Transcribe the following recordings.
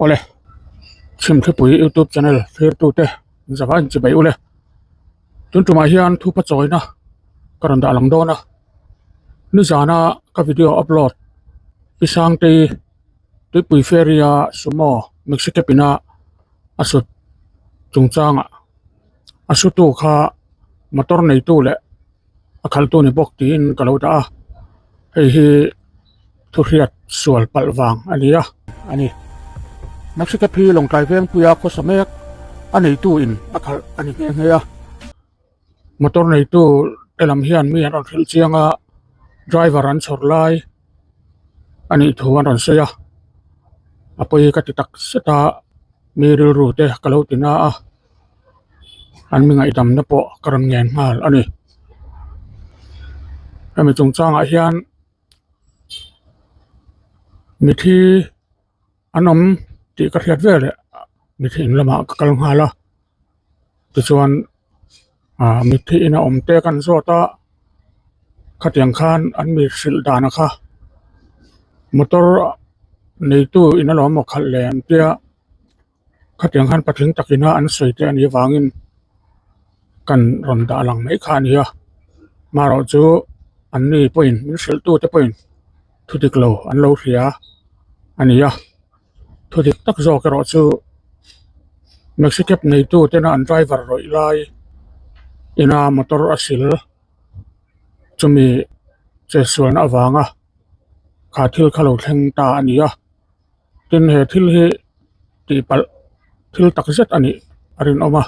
Awle, Chhimthlipui youtube channel thirtute zavai in chibai ule. Tun tumah hian thupa chawina ka rawn dah lang dawn a, nizana ka video upload Pi Sangtei Tuipui Ferry a Sumo Maxi Cab ina a sut chungchangah a sutu kha motor neitu leh a khaltu ni bawk tiin ka lo dah a hei hi thu hriat sual palh vang a ni a a ni Maxi Cab hi Lawngtlai Vengpuia khawsa mek a neitu in a khalh a ni nghe nghe a motor neitu te lam hian mi an rawn hrilh chiang a driver an chhawr lai a nih thu an rawn sawi a a pawi ka ti tak zet a mi rilru te ka lo ti na a. An mi ngaihdamna pawh ka rawn ngen nghal a ni. Hemi chungchangah hian mithi an awm tih ka hriat veleh mithi in lamah ka kal nghal a tichuan ah mithi ina awm te kan zawt a khatiang khan an mi hrilh dan a kha motor neitu in alawm maw khalh leh an tia. Khatiang khan patling takina an sawi te a nih avangin kan rawn dah lang mai kha a ni a marawh chu an ni pawhin min hrilh tu te pawhin thu dik lo an lo hria a ni a thu dik tak zawk erawh chu maxi cab neitu tena an driver rawih lai ina motor a sil chumi chetsualna avanga kha thil kha lo thleng ta a ni a. Tin he thil hi tih palh thil tak zet a nih a rinawm a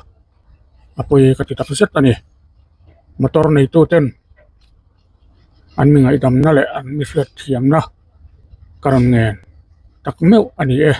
a pawi ka ti tak zet a ni motor neitu ten an mi ngaihdamna leh an mi hriat thiamna ka rawn ngen tak meuh a ni e.